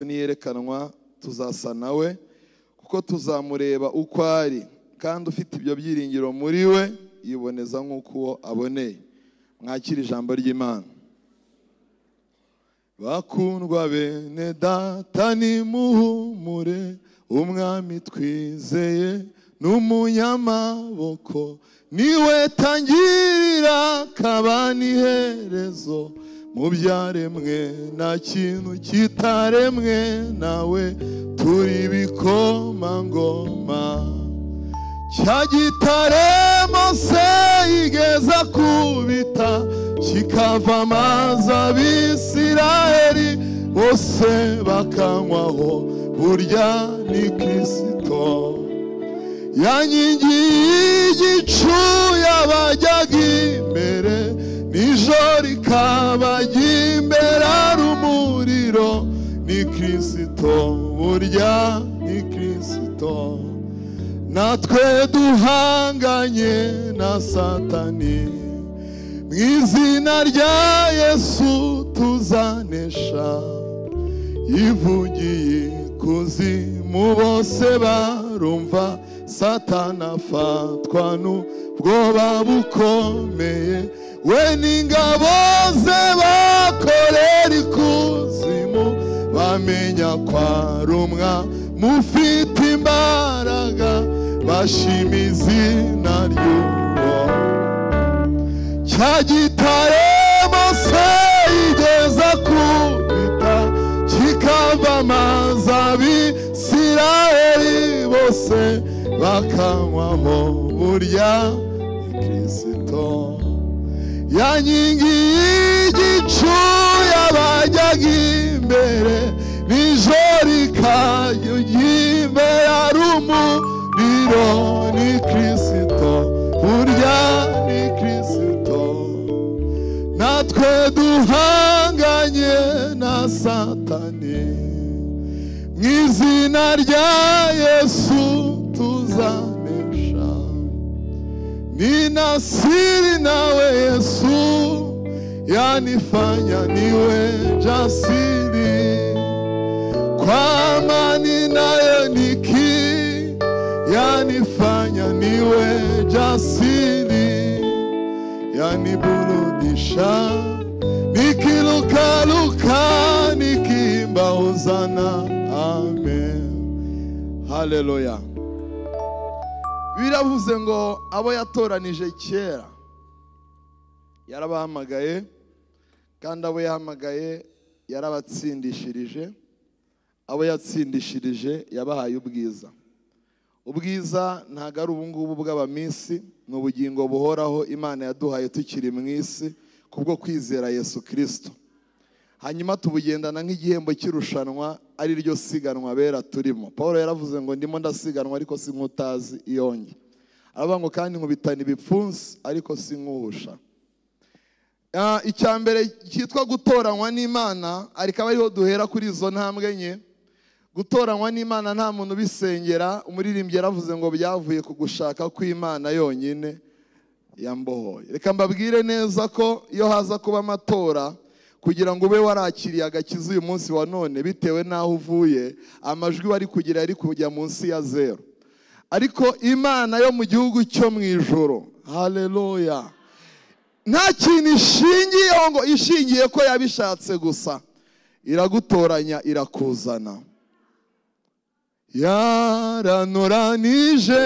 Niyerekanwa tuzasa nawe, kuko tuzamureba uko ari, kandi ufite ibyo byiringiro muri we yiboneza nk'uko uwo aboneye. Mwakira ijambo ry'Imana. Bakundwa bene data, nimuhumure, umwami twizeye n'umunyamaboko, niwe tangirira kaba n'iherezo, mu byaremwe nta kintu kitaremwe nawe, turi bikomangoma. Cya gitare Mose yigeza kubita, kikava amazi Abisirayeli bose bakanywaho, burya ni Kristo. Ya nkingi y'igicu yabajyaga imbere, nijoro ikabajya imbere ari umuriro, ni Kristo, burya ni Kristo. Natwe duhanganye na Satani, mu izina rya Yesu tuzanesha. Yivugiye ikuzimu bose barumva, Satani afatwa n'ubwoba bukomeye, we n'ingabo ze bakorera ikuzimu, bamenya ko ari umwami mufite imbaraga, bashima izina ry'uwo. Cya gitare Mose yigeza kubita, kikava amazi Abisirayeli bose bakanywaho, burya ni Kristo. Ya nkingi y'igicu yabajyaga imbere, nijoro ikajya imbere ari umuriro, ni Kristo, burya ni Kristo. Natwe duhanganye na Satani, mu izina rya Yesu tuzanesha. Nina siri nawe Yesu, yanifanya niwe jasiri, kwa amani nayo niki, yanifanya niwe jasiri, yaniburudisha nikilukaluka, nikiimba hosana, amen. Haleluya. Biravuze ngo abo yatoranije kera yarabahamagaye, kandi abo yahamagaye yarabatsindishirije, abo yatsindishirije yabahaye ubwiza. Ubwiza ntago ari ubungubu bw'abaminsi, ni ubugingo buhoraho Imana yaduhaye tukiri mu isi kubwo kwizera Yesu Kristo. Hanyuma tubugendana nk'igihembo cy'irushanwa, ari ryo siganwa bera turimo. Paul yaravuze ngo ndimo ndasiganwa ariko si nk'utazi iyonge. Aravuga ngo kandi nkubitana ibipfunsi ariko si nkuhusha. Icya mbere cyitwa gutoranywa n'Imana, ariko aba ariho duhera kuri izo ntambwe nke. Gutoranywa n'Imana nta muntu ubisengera. Umuririmbyi yaravuze ngo byavuye ku gushaka kw'Imana yonyine yambohoye. Reka mbabwire neza ko iyo haza kuba amatora, kugira ngo ube warakiriye agakiza uyu munsi wa none, bitewe n'aho uvuye, amajwi wari kugira yari kujya munsi ya 0. Ariko Imana yo mu gihugu cyo mu ijoro, haleluya, nta kintu ishingiyeho ngo ishingiye ko yabishatse gusa, iragutoranya irakuzana. Yaranoranije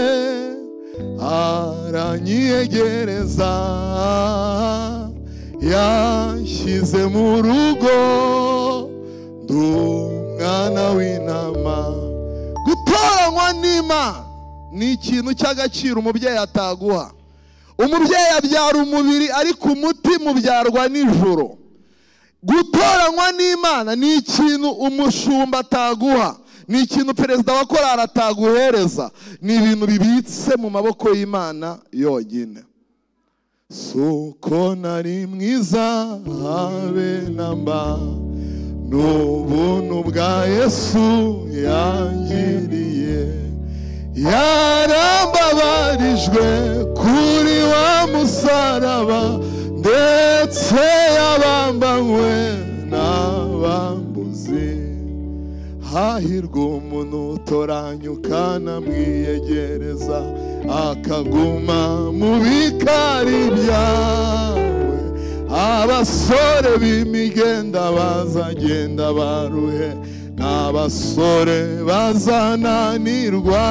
aranyiyegereza, yanshyize mu rugo, ndi umwana w'intama. Gutoranywa n'Imana ni ikintu cy'agaciro umubyeyi ataguha. Umubyeyi abyara umubiri, ariko umutima ubyarwa nijoro. Gutoranywa n'Imana ni ikintu umushumba ataguha, ni ikintu perezida wa korali ataguhereza, ni ibintu bibitse mu maboko y'Imana yonyine. Suko nari mwiza habe namba, n'ubuntu bwa Yesu yangiriye, yarambabarijwe kuri wa musaraba, ndetse yabambanywe n'abambuzi. Hahirwa umuntu utoranyuka namwiyegereza, akaguma mu bikari byawe. Abasore b'imigenda bazagenda baruhe, n'abasore bazananirwa,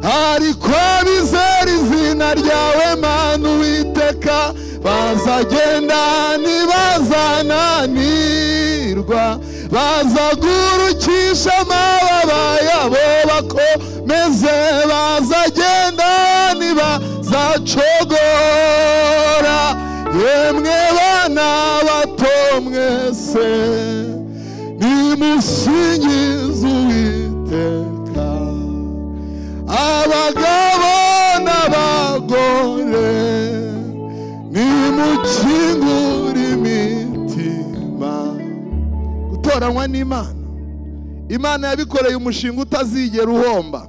ariko abizera izina ryawe Mana Uwiteka bazagenda ntibazananirwa, bazagurukisha amababa yabo bakomeze, bazagenda ntibazacogora. Yemwe bana bato mwese nimusingize Uwiteka, abagabo n'abagore nimukingure imitima. Gutoranywa n'Imana, Imana yabikoreye umushinga utazigera uhomba,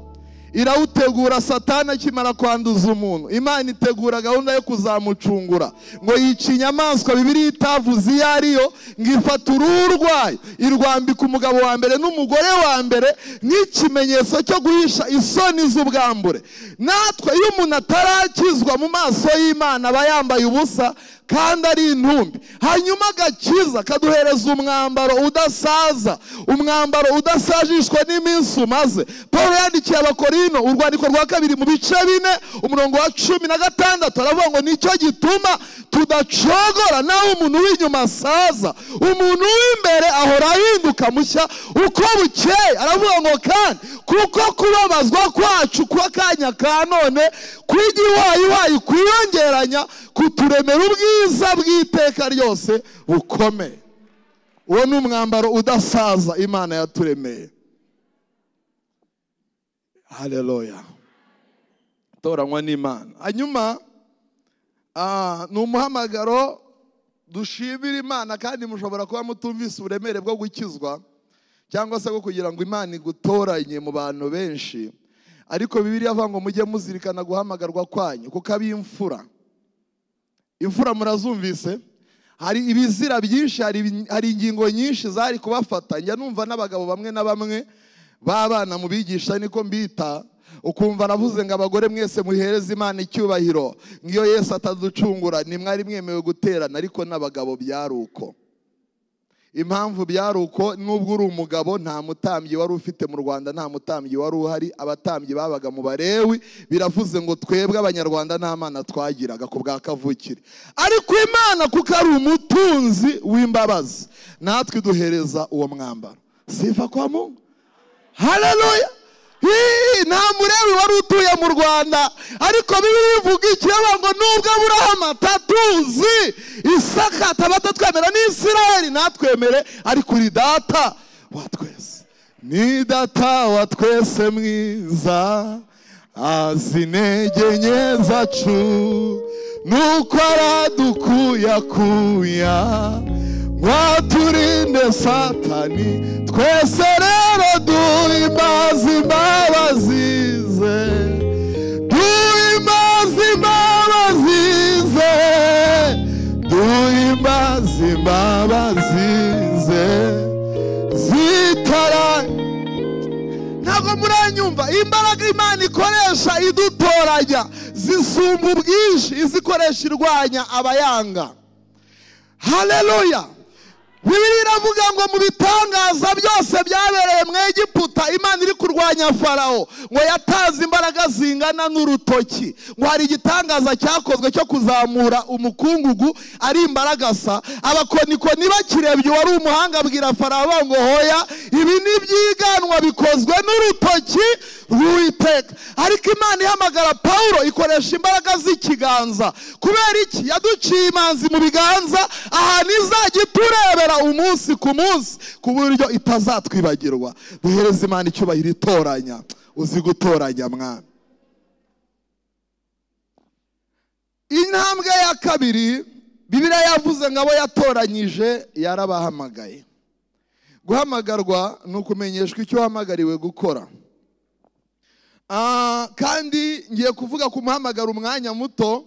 irawutegura. Satani akimara kwanduza umuntu, Imana itegura gahunda yo kuzamucungura, ngo yica inyamaswa Bibiliya itavuze iyo ariyo, ngo ifata uruhu rwayo irwambika umugabo wa mbere n'umugore wa mbere nk'ikimenyetso cyo guhisha isoni z'ubwambure. Natwe iyo umuntu atarakizwa mu maso y'Imana aba yambaye ubusa kandi ari intumbi. Hanyuma agakiza kaduhereza umwambaro udasaza, umwambaro udasajishwa n'iminsi umaze. Paul yandikiye Abakorino urwandiko rwa 2 mu bice 4 umurongo wa 16, aravuga ngo nicyo gituma tudacogora, naho umuntu w'inyuma asaza, umuntu w'imbere ahora ahinduka mushya uko bukeye. Aravuga ngo kandi kuko kubabazwa kwacu kwa kanya ka none kw'igiwayiwayi kwiyongeranya kuturemera ubwiza bw'iteka ryose bukomeye. Uwo ni umwambaro udasaza Imana yaturemeye. Haleluya. Toranywa n'Imana. Hanyuma ni umuhamagaro dushimira Imana, kandi mushobora kuba mutumvise uburemere bwo gukizwa cyangwa se bwo kugira ngo Imana igutoranye mu bantu benshi, ariko Bibiliya avuga ngo mujye muzirikana guhamagarwa kwanyu, kuko ab'imfura, imfura murazumvise, hari ibizira byinshi, hari ingingo nyinshi zari kubafata. Njya numva n'abagabo bamwe na bamwe b'abana mu bigisha niko mbita, ukumva aravuze ngo abagore mwese muhereze Imana icyubahiro, ngiyo Yesu ataducungura nimwari mwemewe guterana. Ariko n'abagabo byari uko. Impamvu byari uko, nubwo uri umugabo nta mutambyi wari ufite mu Rwanda, nta mutambyi wari uhari, abatambyi babaga mu Barewi. Biravuze ngo twebwe Abanyarwanda nta mana twagiraga ku bwa kavukire, ariko Imana kuko ari umutunzi w'imbabazi natwe duhereza uwo mwambaro. Sifa kwa Mungu. Haleluya. Nta murewi wari utuye mu Rwanda, ariko Bibiliya ivuga ikiraba ngo nubwo Aburahamu atatuzi, Isaka ataba atatwemera, n'Isirayeli natwemere, ariko uri data wa twese. Ni data wa twese mwiza, azi intege nke zacu, nuko aradukuyakuya ngo Satani. Twese rero duhimbaze imbabazi ze, duhimbaze imbabazi ze, duhimbaze imbabazi ze zitara. Ntabwo muranyumva. Imbaraga Imana ikoresha idutoranya zisumba ubwinshi izikoresha irwanya abayanga. Haleluya. Bibiliya iravuga ngo mu bitangaza byose byabereye mu Egiputa, Imana iri kurwanya Farawo, ngo yatanze imbaraga zingana n'urutoki. Ngo hari igitangaza cyakozwe cyo kuzamura umukungugu ari imbaragasa. Abakonikoni bakirebye wari umuhanga abwira Farawo ngo hoya, ibi ni ibyiganwa bikozwe n'urutoki rw'Uwiteka. Ariko Imana ihamagara Paulo ikoresha imbaraga z'ikiganza. Kubera iki? Yaduciye imanzi mu biganza, ahantu izajya iturebera umunsi ku munsi, ku buryo itazatwibagirwa. Duhereze Imana icyubahiro itoranya. Uzi gutoranya mwana. Intambwe ya kabiri, Bibiliya yavuze ngo abo yatoranyije yarabahamagaye. Guhamagarwa ni ukumenyeshwa icyo wahamagariwe gukora. Kandi ngiye kuvuga ku muhamagaro umwanya muto.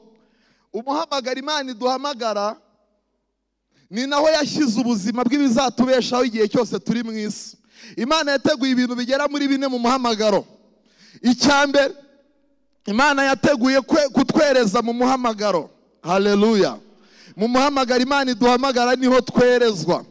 Umuhamagara Imana iduhamagara ni naho yashyize ubuzima bw'ibizatubeshaho igihe cyose turi mu isi. Imana yateguye ibintu bigera muri bine mu muhamagaro. Icyambere, Imana yateguye kutwereza mu muhamagaro. Haleluya. Mu muhamagaro Imana iduhamagara niho twerezwa.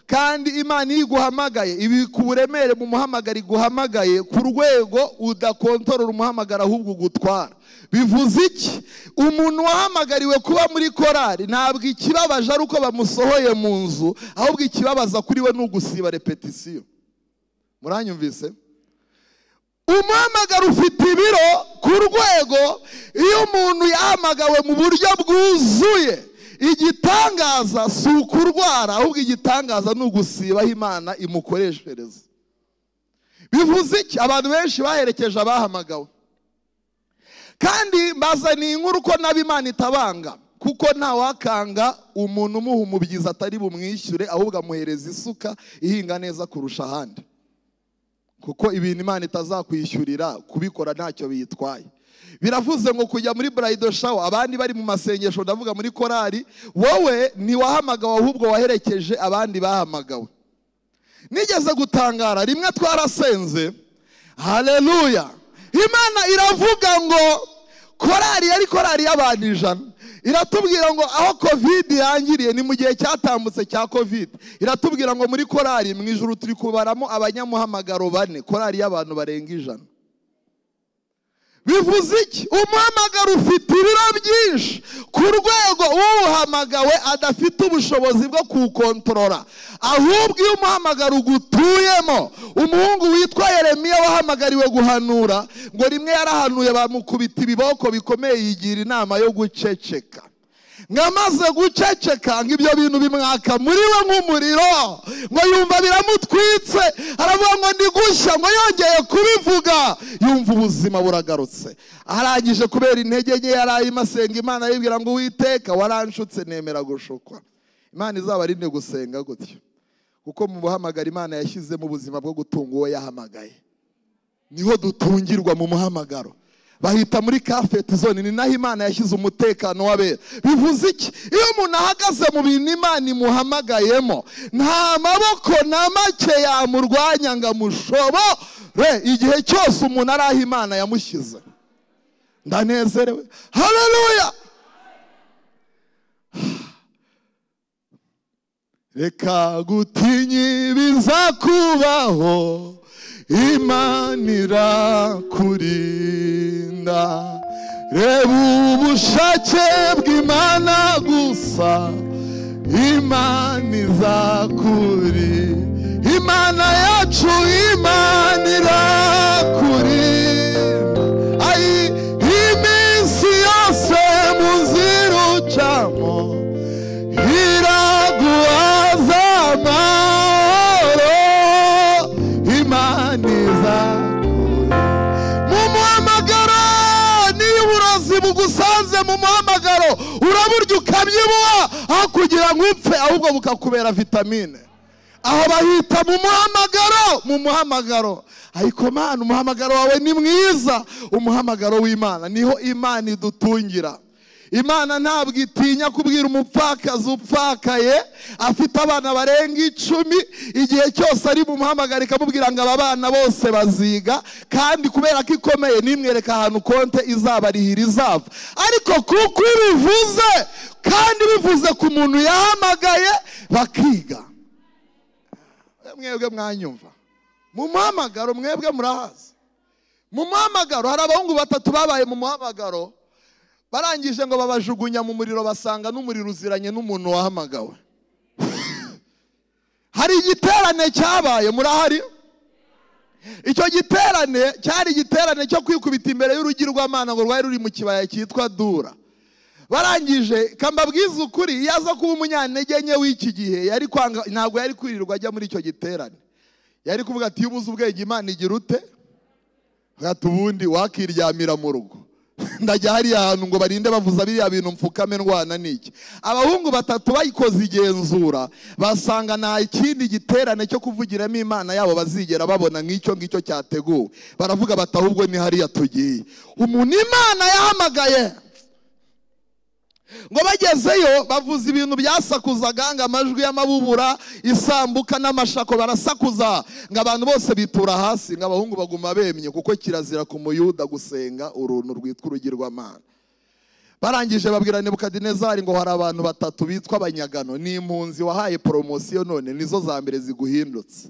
Kandi Imana iguhamagaye ibika uburemere mu muhamagaro iguhamagaye ku rwego udakontorora umuhamagaro ahubwo ugutwara. Bivuze iki? Umuntu wahamagariwe kuba muri korari ntabwo ikibabaje ari uko bamusohoye mu nzu, ahubwo ikibabaza kuri we ni ugusiba repetisiyo. Muranyumvise? Umuhamagaro ufite ibiro ku rwego iyo umuntu yahamagawe mu buryo bwuzuye, igitangaza si ukurwara, ahubwo igitangaza ni ugusibaho Imana imukoreshereza. Bivuze iki? Abantu benshi baherekeje abahamagawe. Kandi mbazaniye inkuru ko nabo Imana itabanga, kuko ntawakanga umuntu umuha umubyizi atari bumwishyure, ahubwo amuhereza isuka ihinga neza kurusha ahandi. Kuko ibintu Imana itazakwishyurira kubikora ntacyo biyitwaye. Biravuze ngo kujya muri bridal shower abandi bari mu masengesho, ndavuga muri korari, wowe ntiwahamagawe ahubwo waherekeje abandi bahamagawe. Nigeze gutangara rimwe twarasenze, haleluya, Imana iravuga ngo korari yari korari y'abantu 100, iratubwira ngo aho covid yangiriye ni mu gihe cyatambutse cya covid, iratubwira ngo muri korari mu ijuru turi kubaramo abanyamuhamagaro 4, korari y'abantu barenga 100. Bivuze iki? Umuhamagaro ufite ibiro byinshi ku rwego uhamagawe adafite ubushobozi bwo kuwukontorora, ahubwo iyo umuhamagaro ugutuyemo. Umuhungu witwa Yeremiya wahamagariwe guhanura, ngo rimwe yarahanuye bamukubita ibiboko bikomeye, yigira inama yo guceceka. Ngamaze guceceka ngo ibyo bintu bimwaka muri we nk'umuriro, ngo yumva biramutwitse, aravuga ngo ndi gushya, ngo yongeye kubivuga yumva ubuzima buragarutse. Arangije kubera intege nke yaraye asenga Imana, yibwira ngo Uwiteka waranshutse nemera gushukwa. Imana izabarinde gusenga gutyo, kuko mu buhamagara Imana yashyizemo ubuzima bwo gutunga uwo yahamagaye. Niho dutungirwa mu muhamagaro. Bahita muri comfort zone, ni naho Imana yashyize umutekano w'abera. Bivuze iki? Iyo umuntu ahagaze mu bintu Imana imuhamagayemo, nta maboko na make yamurwanya ngo amushobore, igihe cyose umuntu ari aho Imana yamushyize. Ndanezerewe. Haleluya. Reka gutinya ibizakubaho, Imana irakurinda. Reba ubushake bw'Imana gusa, Imana izakurinda. Imana yacu, Imana irakurinda. Ai, iminsi yose mu nzira ucamo, iraguhaza amahoro. Imana izakurinda. Mu muhamagaro, niyo uburozi bugusanze mu muhamagaro, uraburya ukabyibuha aho kugira ngo upfe, ahubwo bukakubera vitamine. Aho bahita mu muhamagaro, mu muhamagaro. Ariko Mana, umuhamagaro wawe ni mwiza, umuhamagaro w'Imana niho Imana idutungira. Imana ntabwo itinya kubwira umupfakazi upfakaye afite abana barenga 10, igihe cyose ari mu muhamagaro ikamubwira ngo aba bana bose baziga, kandi kubera ko ikomeye nimwereka ahantu konte izabarihira izava. Ariko kuko ibivuze, kandi bivuze ku muntu yahamagaye, bakiga. Mwebwe mwanyumva mu muhamagaro, mwebwe murahazi mu muhamagaro. Hari abahungu 3 babaye mu muhamagaro, barangije ngo babajugunya mu muriro, basanga n'umuriro uziranye n'umuntu wahamagawe. Hari igiterane cyabaye, murahari? Icyo giterane cyari igiterane cyo kwikubita imbere y'urugi rw'Imana, ngo rwari ruri mu kibaya cyitwa Dura. Barangije, kambabwiza ukuri, iyo aza kuba umunyantege nke w'iki gihe yari kwanga, ntabwo yari kwirirwa ajya muri icyo giterane. Yari kuvuga ati ubuze ubwenge Imana igira ute? Ati ubundi wakiryamira mu rugo. Ndajya hariya hantu ngo barinde bavuza biriya bintu mfukame ndwana n'iki. Abahungu 3 bayikoze igenzura, basanga nta ikindi giterane cyo kuvugiramo Imana yabo bazigera babona nk'icyo ngicyo cyateguwe. Baravuga bati ahubwo ni hariya tugiye. Umuntu Imana yahamagaye. Ngo bagezeyo bavuza ibintu byasakuzaga, ngo amajwi y'amabubura, isambuka n'amashako barasakuza, ngo abantu bose bitura hasi, ngo abahungu baguma bemye, kuko kirazira ku muyuda gusenga uruntu rwitwa urugirwamana. Barangije babwira Nebukadinezari ngo hari abantu batatu bitwa abanyagano, ni impunzi wahaye promosiyo none nizo za mbere ziguhindutse.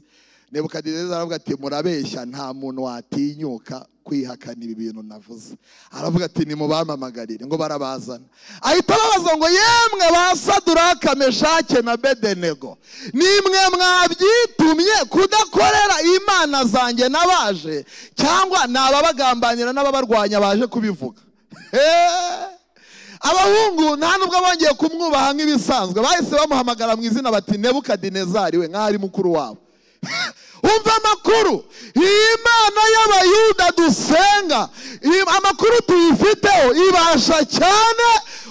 Nebukadinezari aravuga ati murabeshya, nta muntu watinyuka kwihakana ibi bintu navuze. Aravuga ati nimubamamagarire, ngo barabazana. Ahita ababaza ngo yemwe ba Saduraka, Meshake na Bedenego, nimwe mwabyitumye kudakorera imana zanjye nabaje, cyangwa nababagambanira n'ababarwanya baje kubivuga? Abahungu nta nubwo bongeye kumwubaha nk'ibisanzwe, bahise bamuhamagara mu izina bati Nebukadinezari we, nk'aho ari mukuru wabo. Umva amakuru, Imana y'Abayuda dusenga, amakuru tuyifiteho ibasha cyane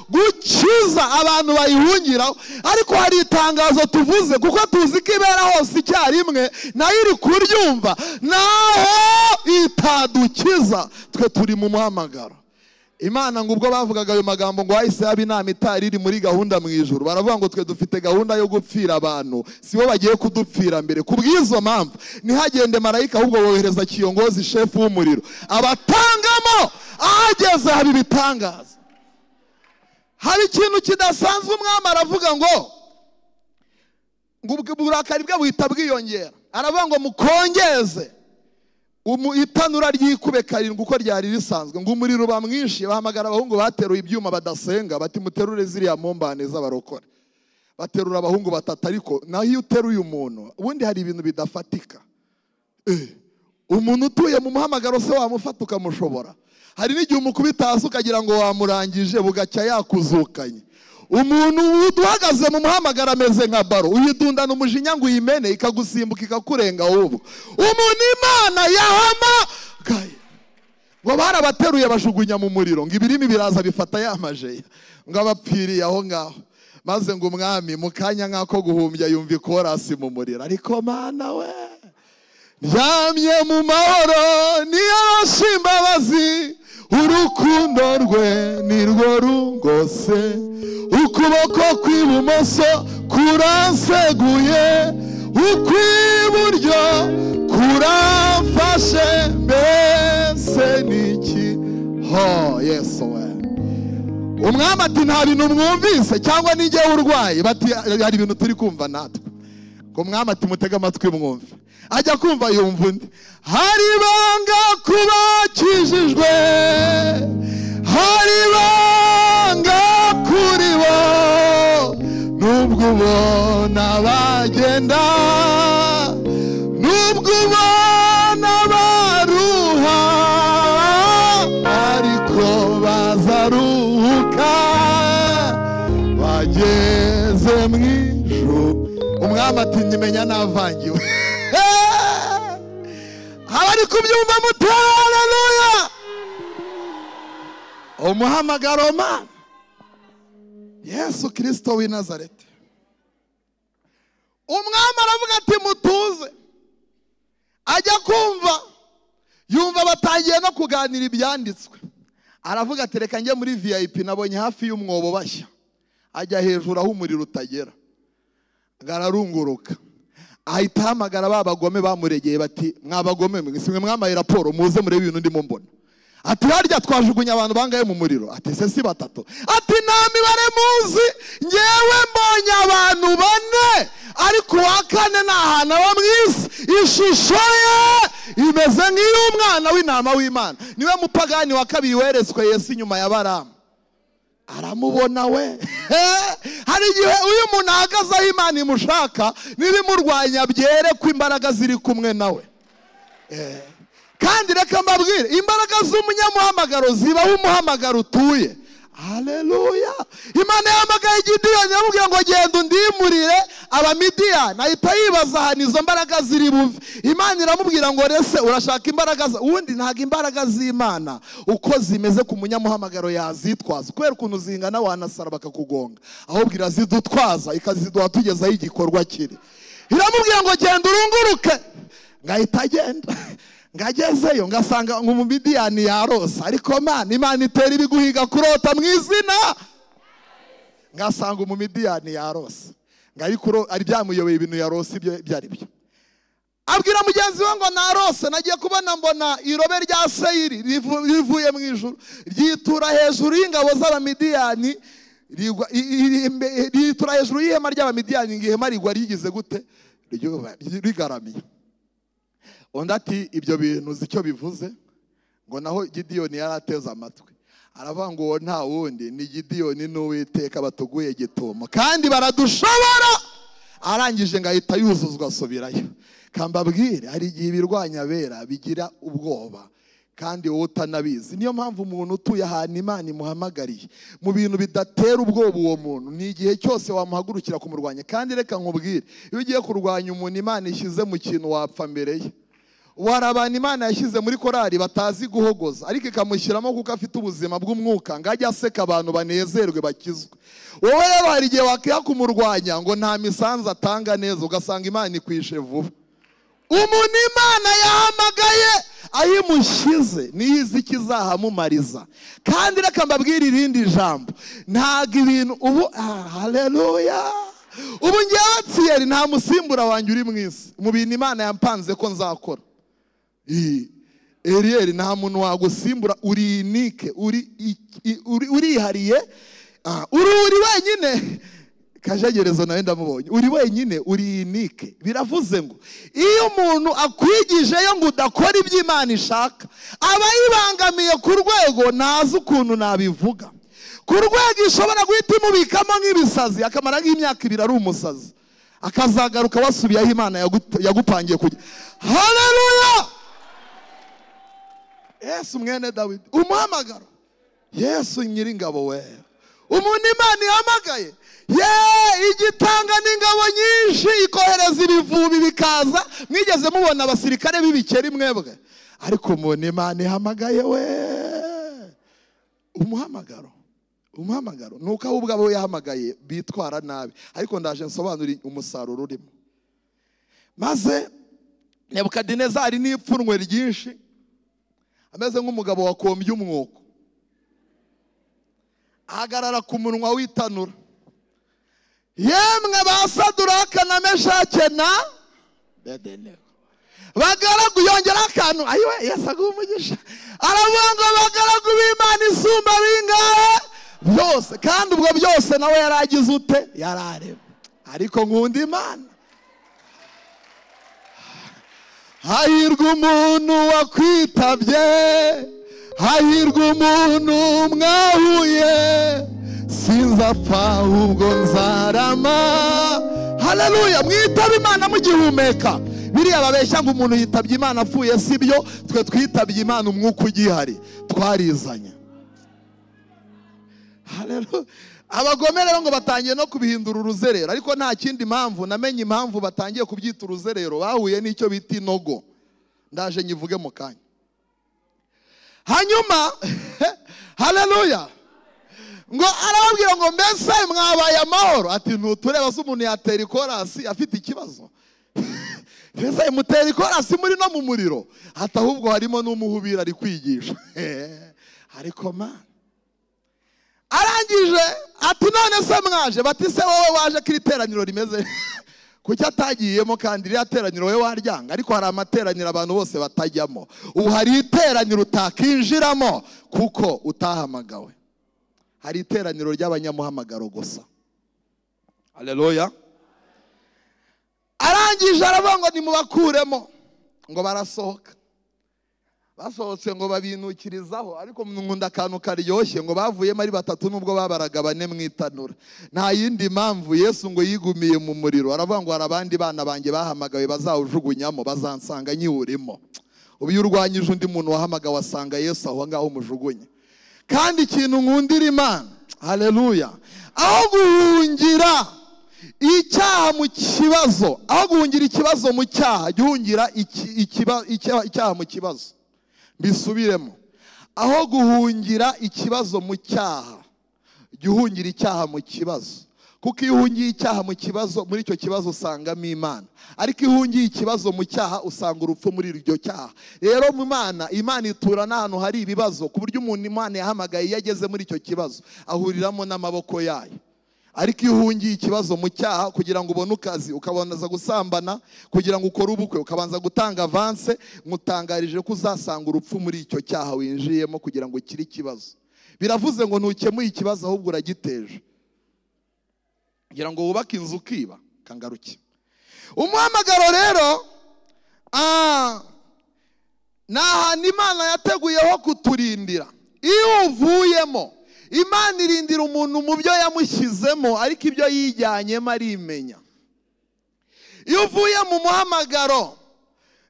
gukiza abantu bayihungiraho. Ariko hari itangazo tuvuze, kuko tuzi ko ibera hose icyarimwe, nayo iri kuryumva, naho itadukiza twe turi mu muhamagaro. Imana ngo ubwo bavugaga ayo magambo ngo hahise haba inama itari iri muri gahunda mu ijuru, baravuga ngo twe dufite gahunda yo gupfira abantu, si bo bagiye kudupfira mbere. Ku bw'izo mpamvu ntihagende marayika, ahubwo bohereza kiyongozi shefu w'umuriro, abatangamo. Ahageze haba ibitangaza, hari ikintu kidasanzwe. Umwami aravuga ngo uburakari bwe buhita bwiyongera, aravuga ngo mukongeze itanura ryikube karindwi uko ryari risanzwe, ngo umuriro uba mwinshi. Bahamagara abahungu bateruye ibyuma badasenga, bati muterure ziriya mombane z'abarokore. Baterura abahungu batatu, ariko naho iyo uteruye umuntu, ubundi hari ibintu bidafatika. Umuntu utuye mu muhamagaro se wamufata ukamushobora? Hari n'igihe umukubita hasi ukagira ngo wamurangije, bugacya yakuzukanye. Umuntu uhagaze mu muhamagaro ameze nka baro, uyidundana umujinya ngo uyimene, ikagusimbuka ikakurenga. Ubu umuntu Imana yahamagaye, ngo barabateruye bajugunya mu muriro, ngo ibirimi biraza bifata yamajeya, ngo abapfiriye aho ngaho. Maze ngo umwami mu kanya nk'ako guhumbya yumva ikorasi mu muriro, ariko Mana we, ndyamye mu mahoro niyoroshe imbabazi, urukundo rwe nirwo rungose, ukuboko kw'ibumoso kuranseguye, ukw'iburyo kuramfashe, mbese niki? Ho Yesu we. Umwami ati nta bintu mwumvise, cyangwa nijye urwaye? Bati hari ibintu turi kumva natwe. Ngo umwami ati mutege amatwi mwumve. Ajya kumva yumva undi, hari ibanga kubakijijwe, hari ibanga kuri bo, nubwo ubona bagenda, nubwo ubona baruha, ariko bazaruhuka bageze mu ijuru. Umwami ati nyimenya navangiwe. Abari kubyumva mutera haleluya. Umuhamagaro Mana, Yesu Kristo w'i Nazareti. Umwami aravuga ati mutuze. Ajya kumva yumva batangiye no kuganira ibyanditswe, aravuga ati reka njye muri VIP, nabonye hafi y'umwobo bashya. Ajya hejuru aho umuriro utagera, ararunguruka, ahita ahamagara ba bagome bamuregeye, bati mwabagome mwe, simwe mwamaye raporo, muze murebe ibintu ndimo mbona. Ati harya twajugunya abantu bangaye mu muriro? Ati se si batatu. Ati nta mibare muzi, ngewe mbonye abantu bane, ariko uwa kane ni ahantu aba mu isi, ishusho ye imeze nk'iy'umwana w'intama w'Imana. Niwe mupagani wa kabiri weretswe Yesu inyuma ya Baramu. Aramubona we. Hari igihe uyu muntu ahagaze aho Imana imushaka, n'ibimurwanya byere ko imbaraga ziri kumwe nawe. Kandi reka mbabwire, imbaraga z'umunyamuhamagaro zibaho umuhamagaro utuye. Haleluya. Imana yahamagaye Gideyoni iramubwira ngo genda undimurire Abamidiyani. Ahita yibaza ahantu izo mbaraga ziri buve. Imana iramubwira ngo rese urashaka imbaraga, ubundi ntabwo imbaraga z'Imana uko zimeze ku munyamuhamagaro yazitwaza, kubera ukuntu zingana wanasara bakakugonga, ahubwo irazidutwaza ikaziduha tugezaho igikorwa kiri. Iramubwira ngo genda urunguruke, ngahita agenda. Ngagezeyo ngasanga ngo Umumidiyani yarose. Ariko Mana, Imana itera ibiguhiga kurota mu izina. Ngasanga umumidiyani yarose. Ngariko ari byamuyobeye ibintu yarose ibyo ari byo. Abwira mugenzi we ngo narose nagiye kubona mbona irobe rya Seyiri rivuye mu ijuru ryitura hejuru y'ingabo z'abamidiyani, ritura hejuru y'ihema ry'abamidiyani, ihema rigwa rigize gute rigaramiye. Undi ati ibyo bintu uzi icyo bivuze? Ngo naho Gidiyoni yarateze amatwi aravuga ngo uwo nta wundi ni Gidiyoni n'Uwiteka batuguye gitumo kandi baradushobora. Arangije ngo ahita yuzuzwa asubirayo. Kambabwire hari igihe ibirwanya abera bigira ubwoba kandi wowe utanabizi. Niyo mpamvu umuntu utuye ahantu Imana imuhamagariye mu bintu bidatera ubwoba uwo muntu ni igihe cyose wamuhagurukira kumurwanya. Kandi reka nkubwire, iyo ugiye kurwanya umuntu Imana ishyize mu kintu wapfa mbere ye. Wari abantu Imana yashyize muri korali batazi guhogoza, ariko ikamushyiramo kuko afite ubuzima bw'umwuka ngo ajye aseka abantu banezerwe bakizwe. Wowe rero hari igihe wakwiha kumurwanya ngo nta misanzu atanga neza, ugasanga Imana ikwishe vuba. Umuntu Imana yahamagaye ayimushyize niyizi ikizahamumariza. Kandi reka mbabwire irindi jambo, ntabwo ibintu ubu, haleluya, ubu ngewe Thierry nta musimbura wanjye uri mu isi mu bintu Imana yampanze ko nzakora. Eriel nta muntu wagusimbura, uri unique, urihariye, uri wenyine. Kajagerezo nawe ndamubonye, uri wenyine, uri unique. Biravuze ngo iyo umuntu akwigijeyo ngo udakora ibyo Imana ishaka, aba yibangamiye ku rwego ntazi ukuntu nabivuga, ku rwego ishobora guhita imubikamo nk'ibisazi, akamara nk'imyaka ibiri ari umusazi, akazagaruka wasubiye aho Imana yagupangiye kujya. Haleluya! Yesu mwene Dawidi, umuhamagaro. Yesu nyiringabo we, umuntu Imana ihamagaye ye igitanga n'ingabo nyinshi, ikohereza ibivubi bikaza. Mwigeze mubona abasirikare b'ibikeri mwebwe? Ariko umuntu Imana ihamagaye we, umuhamagaro, umuhamagaro nuko ahubwo abo yahamagaye bitwara nabi. Ariko ndaje nsobanura umusaruro urimo. Maze Nebukadinezari n'ipfunwe ryinshi, ameze nk'umugabo wakombye umwuko, ahagarara ku munwa w'itanura. Yemwe ba Saduraka na Meshake na Abedenego, bagaragu, yongera akantu, ayiwe Yesu aguha umugisha, aravuga ngo bagaragu b'Imana isumba bingahe byose. Kandi ubwo byose nawe yaragize ute? Yarareba. Ariko nkunda Imana. Hahirwa umuntu wakwitabye, hahirwa umuntu mwahuye, sinzapfa ubwo nzarama. Haleluya! Mwitabe Imana mugihumeka. Biriya babeshya ngo umuntu yitabye Imana apfuye, si byo. Twe twitabye Imana umwuka ugihari, twarizanye. Haleluya! Abagome rero ngo batangiye no kubihindura uruzerero, ariko nta kindi mpamvu namenye impamvu batangiye kubyita uruzerero, bahuye n'icyo bita inogo. Ndaje nyivuge mu kanya. Hanyuma haleluya, ngo arababwira ngo mbese mwabaye amahoro? Ati ntutureba se umuntu yatera ikorasi afite ikibazo? Mbese mutera ikorasi muri no mu muriro? Ati ahubwo harimo n'umuhubira ari kwigisha. Ariko man, arangije ati none se mwaje? Bati se wowe waje ko iri teraniro rimeze kuki atagiyemo? Kandi iriya teraniro wowe waryanga. Ariko hari amateraniro abantu bose batajyamo. Ubu hari iteraniro utakinjiramo kuko utahamagawe. Hari iteraniro ry'abanyamuhamagaro gusa. Haleluya! Arangije aravuga ngo nimubakuremo, ngo barasohoka. Basohotse ngo babinukirizaho, ariko nkunda akantu karyoshye, ngo bavuyemo ari batatu nubwo babaraga bane mu itanura. Nta yindi mpamvu, Yesu ngo yigumiye mu muriro, aravuga ngo hari abandi bana banjye bahamagawe bazawujugunyamo, bazansanga nyiwurimo. Ubu iyo urwanyije undi muntu wahamagawe asanga Yesu aho ngaho umujugunye. Kandi ikintu nkundira Imana, haleluya, aho guhungira icyaha mu kibazo, aho guhungira ikibazo mu cyaha, jya uhungira icyaha mu kibazo. Mbisubiremo, aho guhungira ikibazo mu cyaha, jya uhungira icyaha mu kibazo. Kuko iyo uhungiye icyaha mu kibazo, muri icyo kibazo usangamo Imana. Ariko iyo uhungiye ikibazo mu cyaha, usanga urupfu muri iryo cyaha. Rero mu Mana, Imana itura n'ahantu hari ibibazo, ku buryo umuntu Imana yahamagaye iyo ageze muri icyo kibazo ahuriramo n'amaboko yayo. Ariko iyo uhungiye ikibazo mu cyaha kugira ngo ubone ukazi, ukabanza gusambana kugira ngo ukore ubukwe, ukabanza gutanga avance, mutangarije ko uzasanga urupfu muri icyo cyaha winjiyemo kugira ngo ukire ikibazo. Biravuze ngo ntukemuye ikibazo ahubwo uragiteje. Kugira ngo wubake inzu ukiba, kangaruke. Umuhamagaro rero ni ahantu Imana yateguyeho kuturindira. Iyo uvuyemo, Imana irindira umuntu mu byo yamushyizemo, ariko ibyo yijyanyemo arimenya. Iyo uvuye mu muhamagaro,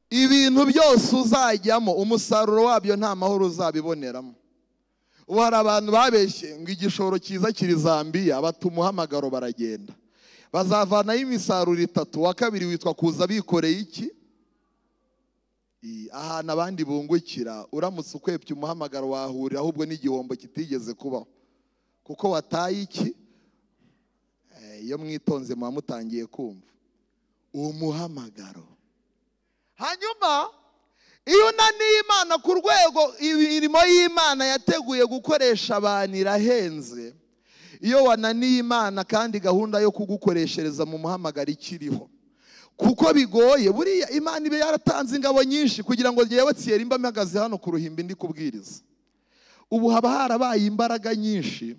ibintu byose uzajyamo, umusaruro wabyo nta mahoro uzabiboneramo. Ubu hari abantu babeshye ngo igishoro cyiza kiri Zambia, bata umuhamagaro baragenda. Bazavanayo imisaruro itatu, wa kabiri witwa kuza bikoreye iki? Ahantu abandi bungukira, uramutse ukwepye umuhamagaro wahurira ahubwo n'igihombo kitigeze kubaho. Kuko wataye iki? Iyo mwitonze muba mutangiye kumva umuhamagaro. Hanyuma iyo unaniye Imana ku rwego imirimo y'Imana yateguye gukoresha abantu irahenze. Iyo wananiye Imana kandi gahunda yo kugukoreshereza mu muhamagaro ikiriho, kuko bigoye. Buriya Imana ibe yaratanze ingabo nyinshi kugira ngo yewe Thierry mba mpagaze hano ku ruhimbi ndi kubwiriza. Ubu haba harabaye imbaraga nyinshi.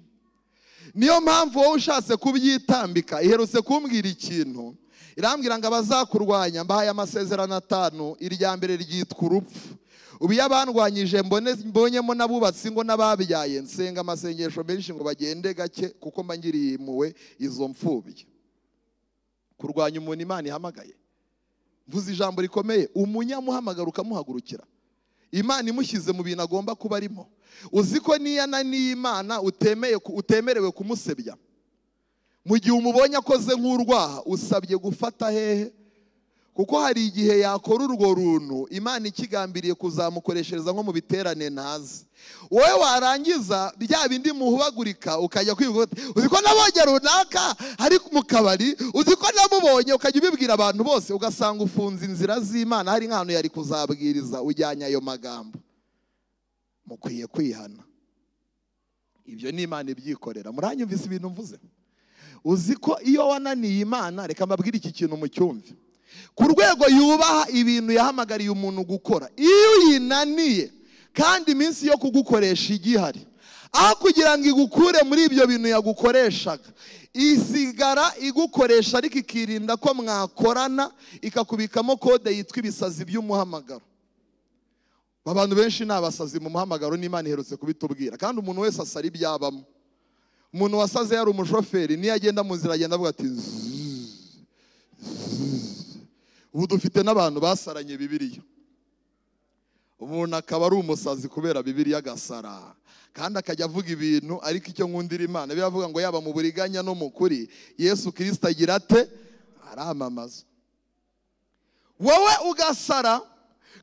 Niyo mpamvu wowe ushatse kubyitambika. Iherutse kumbwira ikintu, irambwira ngo abazakurwanya mbahaye amasezerano 5, irya mbere ryitwa urupfu. Ubu iyo abandwanyije mbonyemo n'abubatsi ngo n'ababyaye, nsenga amasengesho menshi ngo bagende gake, kuko mba ngiriye impuhwe izo mfubyi. Kurwanya umuntu Imana ihamagaye, mvuze ijambo rikomeye, umunyamuhamagaro ukamuhagurukira, Imana imushyize mu bintu agomba kuba arimo. Uzi ko niyo ananiye Imana utemerewe kumusebya. Mu gihe umubonye akoze nk'urwaha, usabye gufata hehe? Kuko hari igihe yakora urwo runtu Imana ikigambiriye kuzamukoreshereza nko mu biterane ntazi. Wowe warangiza bya bindi muhubagurika ukajya kwivuga, uzi ko nabonye runaka ari mu kabari, uzi ko namubonye, ukajya ubibwira abantu bose, ugasanga ufunze inzira z'Imana. Hari nk'ahantu yari kuzabwiriza ujyanye ayo magambo. Mukwiye kwihana. Ibyo ni Imana ibyikorera. Muranyumvise ibintu mvuze? Uzi ko iyo wananiye Imana, reka mbabwire iki kintu mucyumve. Ku rwego yubaha ibintu yahamagariye umuntu gukora, iyo uyinaniye kandi iminsi yo kugukoresha igihari, aho kugira ngo igukure muri ibyo bintu yagukoreshaga, isigara igukoresha ariko ikirinda ko mwakorana, ikakubikamo kode yitwa ibisazi by'umuhamagaro. Abantu benshi ni abasazi mu muhamagaro, n'Imana iherutse kubitubwira. Kandi umuntu wese asara ibyabamo. Umuntu wasaze yari umushoferi, niyo agenda mu nzira agenda avuga ati ubu dufite n'abantu basaranye Bibiliya. Umuntu akaba ari umusazi kubera Bibiliya agasara, kandi akajya avuga ibintu. Ariko icyo nkundira Imana, biravuga ngo yaba mu buriganya no mu kuri, Yesu Kristo agira ate? Aramamaza. Wowe ugasara.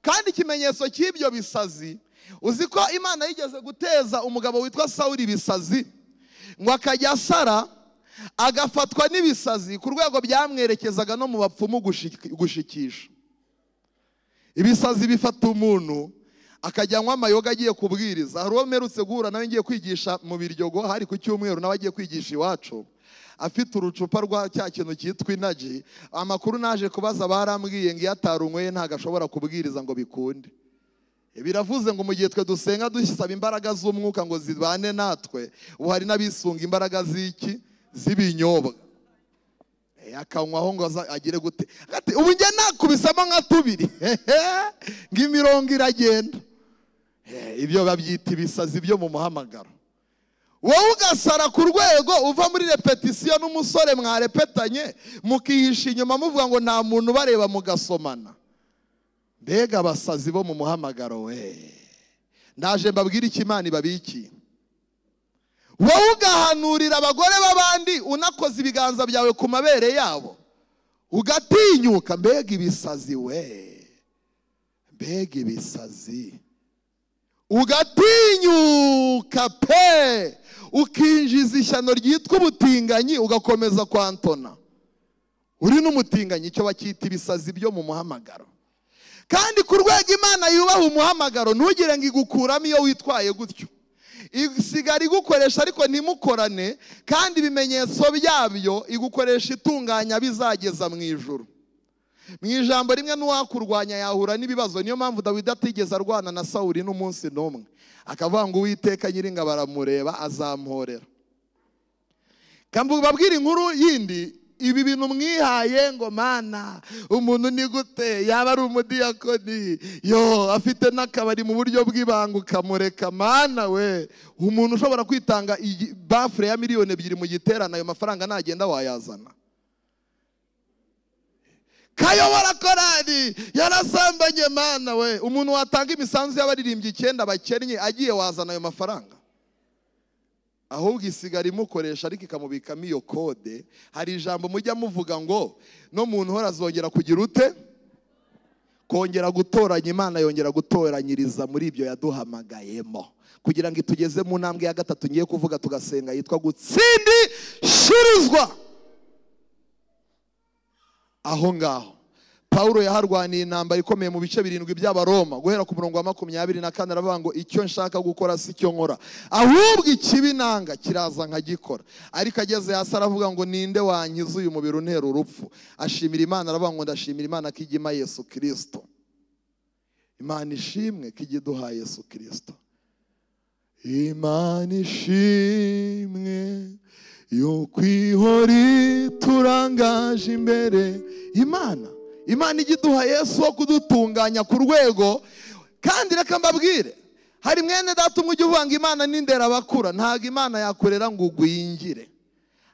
Kandi ikimenyetso cy'ibyo bisazi, uzi ko Imana yigeze guteza umugabo witwa Sawuli ibisazi, ngo akajya asara agafatwa n'ibisazi ku rwego byamwerekezaga no mu bapfumu gushikisha. Ibisazi bifata umuntu akajyanywa amayoga agiye kubwiriza. Hari uwo mperutse guhura nawe ngiye kwigisha mu Biryogo, hari ku cyumweru, nawe agiye kwigisha iwacu, afite urucupa rwa cya kintu cyitwa inaji. Amakuru naje kubaza barambwiye ngo iyo atarunyweye ntabwo ashobora kubwiriza ngo bikunde. Biravuze ngo mu gihe twe dusenga dusaba imbaraga z'umwuka ngo zibane natwe, ubu hari n'abisunga imbaraga z'iki? Z'ibinyobwa. Akanywaho ngo agire gute? Ubu njye nakubisamo nka tubiri ngo imirongo iragenda. Ibyo babyita ibisazi byo mu muhamagaro. Wowe ugasara ku rwego uva muri repetisiyo n'umusore mwarepetanye, mukihisha inyuma muvuga ngo nta muntu ubareba, mugasomana. Mbega abasazi bo mu muhamagaro we! Ndaje mbabwire icyo Imana ibabikiye. Wowe ugahanurira abagore b'abandi unakoze ibiganza byawe ku mabere yabo, ugatinyuka. Mbega ibisazi we! Mbega ibisazi! Ugatinyuka pe, ukinjiza ishyano ryitwa ubutinganyi, ugakomeza kwantona uri n'umutinganyi. Icyo bakita ibisazi byo mu muhamagaro. Kandi ku rwego Imana yubaha umuhamagaro, ntugire ngo igukuramo iyo witwaye gutyo. Isigara igukoresha ariko ntimukorane, kandi ibimenyetso byabyo igukoresha itunganya bizageza mu ijuru. Mu ijambo rimwe n'uwakurwanya yahura n'ibibazo. Niyo mpamvu Dawidi atigeze arwana na Sawuli n'umunsi n'umwe, akavuga ngo Uwiteka Nyiringabo aramureba azamporera. Babwira inkuru yindi, ibi bintu mwihaye ngo mana umuntu ni gute yaba ari umudiyakoni yo afite n'akabari mu buryo bw'ibanga ukamureka. Mana we, umuntu ushobora kwitanga bafure ya 2 miliyoni mu giterane, ayo mafaranga nagenda wayazana? Kayobora korari yarasambanye. Mana we, umuntu watanga imisanzu y'abaririmbyi 9 bakennye agiye wazana ayo mafaranga? Ahubwo isigara imukoresha ariko ikamubikamo iyo kode. Hari ijambo mujya muvuga ngo no muntu uhora azongera kugira ute? Kongera gutoranya. Imana yongera gutoranyiriza muri ibyo yaduhamagayemo kugira ngo itugeze mu ntambwe ya gatatu ngiye kuvuga tugasenga, yitwa gutsindishirizwa. Aho ngaho Pawulo yaharwaniye intambara ikomeye mu bice 7 by'Abaroma, guhera ku murongo wa 24, aravuga ngo icyo nshaka gukora si cyo nkora, ahubwo ikibi nanga kiraza nkagikora. Ariko ageze hasi aravuga ngo ninde wankiza uyu mubiri untera urupfu? Ashimira Imana, aravuga ngo ndashimira Imana ko ijya Yesu Kristo. Imana ishimwe ko ijya iduha Yesu Kristo. Imana ishimwe yuko ihora iturangaje imbere. Imana ijya iduha Yesu wo kudutunganya ku rwego. Kandi reka mbabwire, hari mwene data umwe ujya uvuga ngo Imana n'indera abakura. Ntabwo Imana yakorera ngo ugwingire.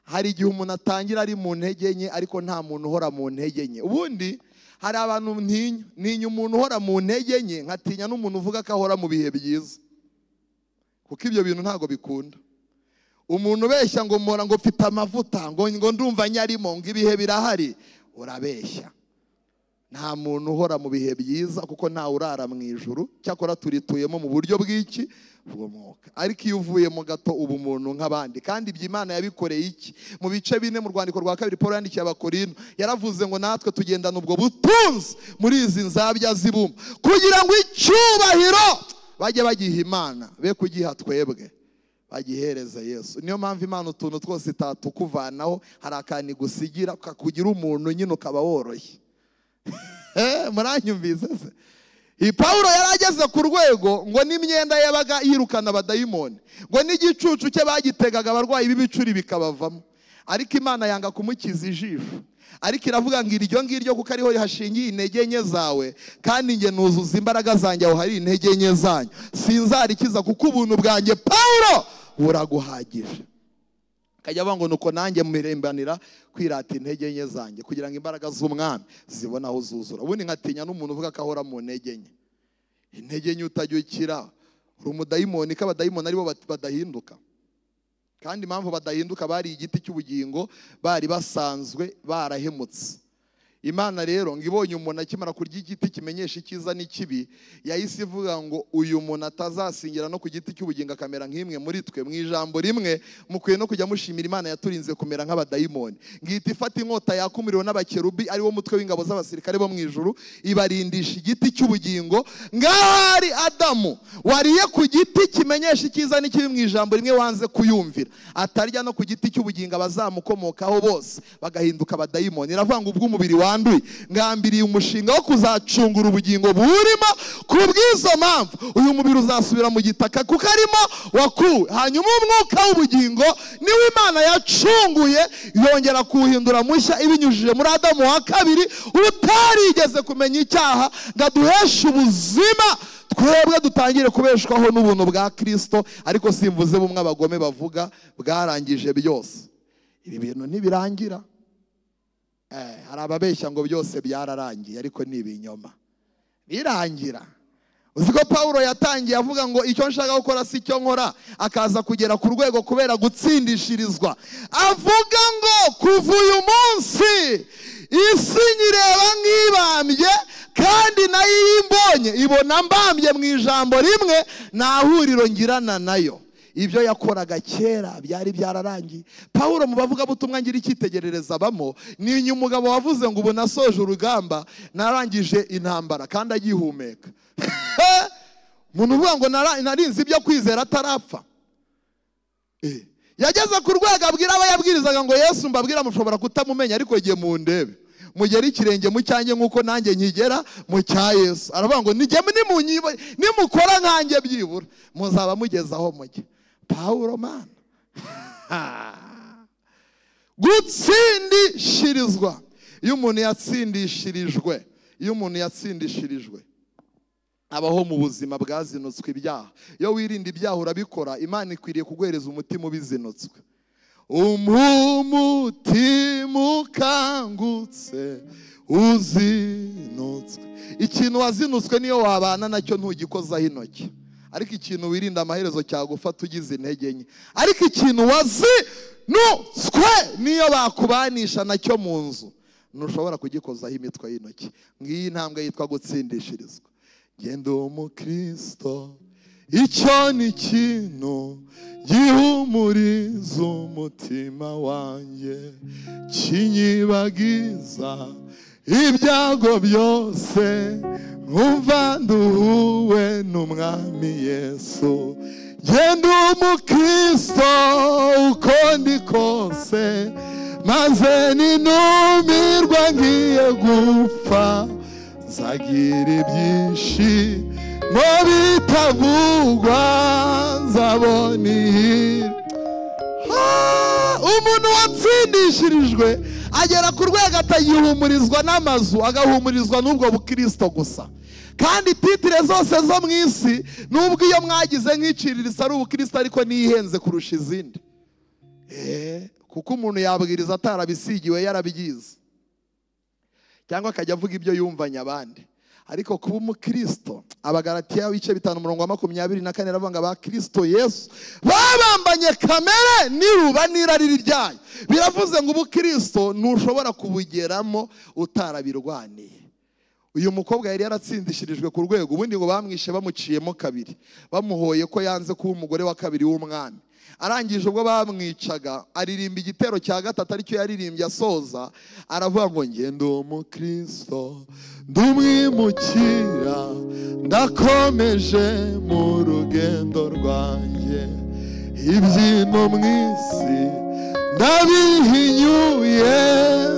Hari igihe umuntu atangira ari mu ntege nke, ariko nta muntu uhora mu ntege nke. Ubundi hari abantu ntinya, ntinya umuntu uhora mu ntege nke, nkatinya n'umuntu uvuga ko ahora mu bihe byiza, kuko ibyo bintu ntabwo bikunda. Umuntu ubeshya ngo mpora ngo mfite amavuta, ngo ndumva nyarimo, ngo ibihe birahari, urabeshya. Nta muntu uhora mu bihe byiza, kuko ntawe urara mu ijuru. Cyakora turituyemo mu buryo bw'iki? Bw'umwuka. Ariko iyo uvuyemo gato uba umuntu nk'abandi. Kandi ibyo Imana yabikoreye iki? Mu bice 4 mu rwandiko rwa kabiri Paul yandikiye Abakorinto, yaravuze ngo natwe tugendana ubwo butunzi muri izi nzabya z'ibumba, kugira ngo icyubahiro bajye bagiha Imana, be kugiha twebwe, bagihereza Yesu. Niyo mpamvu Imana utuntu twose itatukuvanaho, hari akantu igusigira kakugira umuntu nyine, ukaba woroshye. Muranyumvise se? Pawulo yari ageze ku rwego ngo n'imyenda yabaga yirukana abadayimoni, ngo n'igicucu cye bagitegaga abarwayi b'ibicuri bikabavamo. Ariko Imana yanga kumukiza ijisho, ariko iravuga ngo iryo ngiryo kuko ariho hashingiye intege nke zawe, kandi njye nuzuza imbaraga zanjye aho hari intege nke zanyu, sinzarikiza kuko ubuntu bwanjye Pawulo buraguhagije. Akajya avuga ngo nuko nanjye mirembanira kwirata intege nke zanjye, kugira ngo imbaraga z'umwami zibone aho zuzura. Ubundi nkatinya n'umuntu uvuga ko ahora mu ntege nke. Intege nke utajya ukira, uri umudayimoni, ko abadayimoni aribo badahinduka. Kandi impamvu badahinduka, bari igiti cy'ubugingo bari basanzwe barahemutse. Imana rero ngo ibonye umuntu akimara kurya igiti kimenyesha icyiza n'ikibi, yahise ivuga ngo uyu muntu atazasingira no ku giti cy'ubugingo akamera nk'imwe muri twe. Mu ijambo rimwe, mukwiye no kujya mushimira Imana yaturinze kumera nk'abadayimoni. Ngihita ifata inkota yaka umuriro n'abakerubi, ari wo mutwe w'ingabo z'abasirikare bo mu ijuru, ibarindisha igiti cy'ubugingo. Ngahari Adamu wariye ku giti kimenyesha icyiza n'ikibi, mu ijambo rimwe wanze kuyumvira, atarya no ku giti cy'ubugingo, abazamukomokaho bose bagahinduka abadayimoni. Iravuga ngo ubw'umubiri wanduye, ngambiriye umushinga wo kuzacungura ubugingo burimo. Ku bw'izo mpamvu uyu mubiri uzasubira mu gitaka kuko arimo wakuwe, hanyuma umwuka w'ubugingo niwo Imana yacunguye, yongera kuwuhindura mushya ibinyujije muri Adamu wa kabiri utarigeze kumenya icyaha, ngo aduheshe ubuzima, twebwe dutangire kubeshwaho n'ubuntu bwa Kristo. Ariko simvuze bumwe abagome bavuga bwarangije byose. Ibi bintu ntibirangira. Hari ababeshya ngo byose byararangiye, ariko ni ibinyoma. Birangira? Uzi ko Pawulo yatangiye avuga ngo icyo nshaka gukora si cyo nkora, akaza kugera ku rwego kubera gutsindishirizwa avuga ngo kuva uyu munsi isi nyireba nk'ibambye, kandi nayo iyo imbonye ibona mbambye. Mu ijambo rimwe, nta huriro ngirana nayo. Ibyo yakoraga kera byari byararangiye. Pawulo mu bavugabutumwa ngira icyitegerereza abamo, ni umugabo wavuze ngo ubu nasoje urugamba, narangije intambara, kandi agihumeka. Umuntu uvuga ngo narinze ibyo kwizera atarapfa. Yageze ku rwego abwira abo yabwirizaga ngo Yesu mbabwira mushobora kutamumenya ariko igihe mu ndebe mugera ikirenge mu cyanjye nk'uko nanjye nkigera mu cya Yesu. Aravuga ngo nijye nimukora nkanjye byibura muzaba mugeze aho mujya. Pawulo mana gutsindishirizwa. Iyo umuntu yatsindishirijwe, iyo umuntu yatsindishirijwe abaho mu buzima bwazinutswe ibyaha. Iyo wirinda ibyaha urabikora, Imana ikwiriye kuguhereza umutima ubizinutswe. Umutima ukangutse uzinutswe. Ikintu wazinutswe niyo wabana nacyo ntugikozaho intoki, ariko ikintu wirinda amaherezo cyagufata ugize intege nke. Ariko ikintu wazinutswe niyo bakubanisha nacyo mu nzu ntushobora kugikozaho imitwe y'intoki. Ngiyi intambwe yitwa gutsindishirizwa. Genda umukristo, icyo ni ikintu gihumuriza umutima wanjye, kinyibagiza ibyago byose, nkumva nduhuwe n'umwami Yesu. Genda umukristo uko ndi kose, maze ninumirwa ngiye gupfa, nzagira ibyishimo bitavugwa, nzabona ihirwe. Umuntu watsindishirijwe agera ku rwego atagihumurizwa n'amazu, agahumurizwa n'ubwo bukristo gusa. Kandi titire zose zo mu isi, nubwo iyo mwagize nk'iciriritse ari ubukristo, ariko niyihenze kurusha izindi. Kuko umuntu yabwiriza atarabisigiwe yarabyize, cyangwa akajya avuga ibyo yumvanye abandi. Ariko kuba umukristo, Abagalatiya ibice 5 umurongo wa 24 aravuga ngo abakristo Yesu babambanye kamere niruba n'irari ryayo. Biravuze ngo ubukristo ntushobora kubugeramo utarabirwaniye. Uyu mukobwa yari yaratsindishirijwe ku rwego, ubundi ngo bamwishe bamuciyemo kabiri, bamuhoye ko yanze kuba umugore wa kabiri w'umwami. Arangije ubwo bamwicaga aririmba igitero cya gatatu aricyo yaririmbye asoza, aravuga ngo ngende umukristo ndumwimukira, ndakomeje mu rugendo rwanjye, ibyino mu isi ndabihinyuye,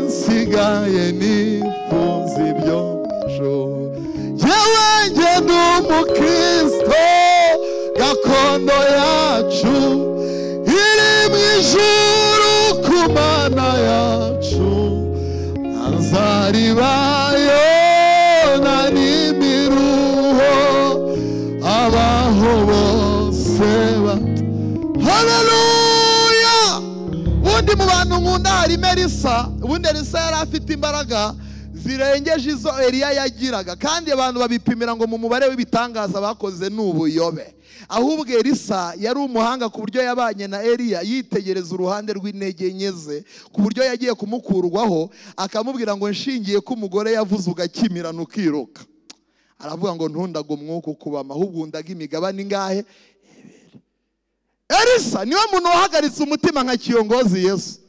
nsigaye nifuza ibyo mu ijuru. Yewe ngende umukristo, gakondo yacu iri mu ijuru ku Mana yacu, ntazaribayo na n'imiruho, abaho bose ba. Haleluya! Ubundi mu bantu nkunda harimo Elisa. Ubundi Elisa yari afite imbaraga zirengeje izo Eliya yagiraga, kandi abantu babipimira ngo mu mubare w'ibitangaza bakoze n'ubuyobe. Ahubwo Elisa yari umuhanga ku buryo yabanye na Eliya yitegereza uruhande rw'intege nke ze, ku buryo yagiye kumukurwaho akamubwira ngo nshingiye ko umugore yavuze ugakimirana ukiruka. Aravuga ngo ntundaga umwuka ukubama, ahubwo undaga imigabane ingahe? Ibiri. Elisa niwe muntu wahagaritse umutima nka kiyongozi Yesu.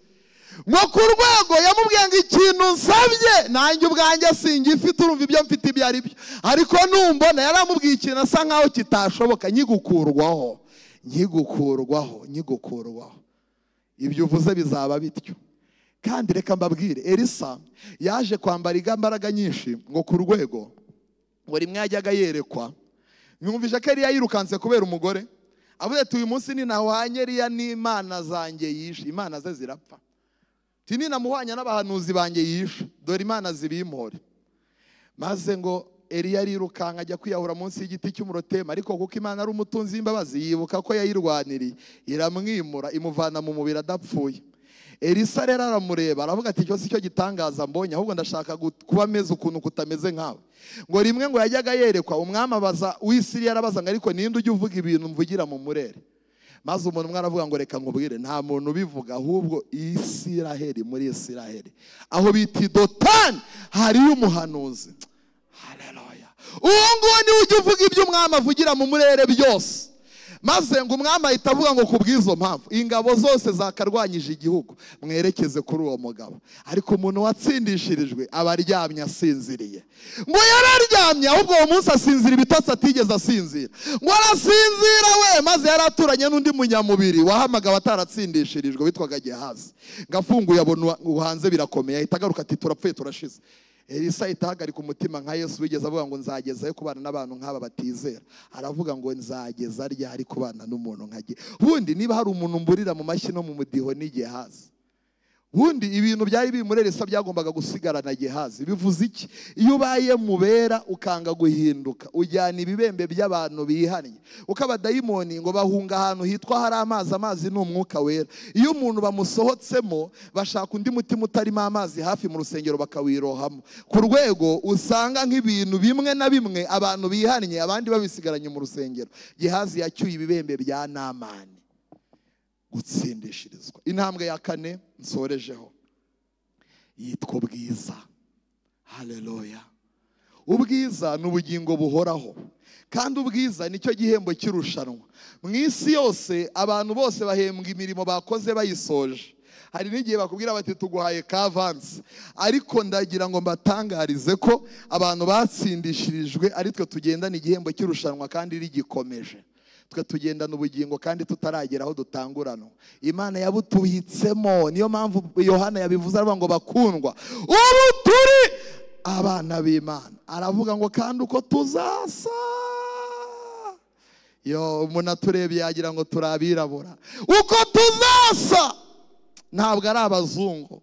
Ngo ku rwego yamubwiye ngo ikintu nsabye nanjye ubwanjye singifite, urumva ibyo mfite ibyo ari byo, ariko numbona. Yaramubwiye ikintu asa nkaho kitashoboka, nyigukurwaho, nyigukurwaho, nyigukurwaho, ibyo uvuze bizaba bityo. Kandi reka mbabwire, Elisa yaje kwambara imbaraga nyinshi ngo ku rwego ngo rimwe yajyaga yerekwa. Mwumvise ko Eliya yirukanse kubera umugore, avuze ati uyu munsi ninahwanye Eliya n'imana zanjye yishe, imana ze zirapfa. Ninamuhwanya n'abahanuzi banjye yishe, dore imana zibimpore. Maze ngo Eliya arirukanka ajya kwiyahura munsi y'igiti cy'umurotema, ariko kuko Imana ari umutunzi w'imbabazi yibuka ko yayirwaniriye, iramwimura imuvana mu mubiri adapfuye. Elisa rero aramureba aravuga ati icyo si cyo gitangaza mbonye, ahubwo ndashaka kuba meze ukuntu kutameze nkawe. Ngo rimwe ngo yajyaga yerekwa umwami abaza w'Isiriya, arabaza ngo ariko ninde ujya uvuga ibintu mvugira mu murere? Maze umuntu umwe aravuga ngo reka nkubwire, nta muntu ubivuga ahubwo Isiraheli, muri Isiraheli aho bita Dotani hariyo umuhanuzi. Haleluya! Uwo nguwo niwe ujya uvuga ibyo umwami avugira mu murere byose. Maze ngo umwami ahita avuga ngo kubw'izo mpamvu ingabo zose zakarwanyije igihugu mwerekeze kuri uwo mugabo. Ariko umuntu watsindishirijwe aba aryamye asinziriye. Ngo yararyamye, ahubwo uwo munsi asinzira ibitotsi atigeze asinzira. Ngo arasinzira we, maze yaraturanye n'undi munyamubiri wahamagawe ataratsindishirijwe witwaga Gehazi. Ngo afunguye abona hanze birakomeye, ahita agaruka ati turapfuye turashize. Elisa itahagarika umutima nka Yesu wigeze avuga ngo nzagezayo kubana n'abantu nk'aba batizera. Aravuga ngo nzageza ryari kubana n'umuntu nka Ubundi niba hari umuntu mburira mu mashyi no mu mudiho ni Gehazi. Ubundi ibintu byari biri muri Elisa byagombaga gusigarana Gehazi. Bivuze iki? Iyo ubaye mubera ukanga guhinduka, ujyana ibibembe by'abantu bihannye. Uko abadayimoni ngo bahunga ahantu hitwa hari amazi, amazi ni umwuka wera. Iyo umuntu bamusohotsemo bashaka undi mutima utarimo amazi hafi mu rusengero bakawirohamo. Ku rwego usanga nk'ibintu bimwe na bimwe abantu bihannye abandi babisigaranye mu rusengero. Gehazi yacyuye ibibembe bya Namani. Gutsindishirizwa. Intambwe ya kane nsorejeho yitwa ubwiza. Haleluya. Ubwiza ni ubugingo buhoraho, kandi ubwiza nicyo gihembo cy'irushanwa. Mu isi yose abantu bose bahembwa imirimo bakoze bayisoje. Hari n'igihe bakubwira bati tuguhaye kavansi, ariko ndagira ngo mbatangarize ko abantu batsindishirijwe ari twe tugendana igihembo cy'irushanwa kandi rigikomeje. Twe tugendana ubugingo kandi tutaragera aho dutanguranwa. Imana yabutuhitsemo. Niyo mpamvu Yohana yabivuze aravuga ngo bakundwa, ubu turi abana b'Imana. Aravuga ngo kandi uko tuzasa, yo umuntu aturebye yagira ngo turabirabura. Uko tuzasa ntabwo ari abazungu.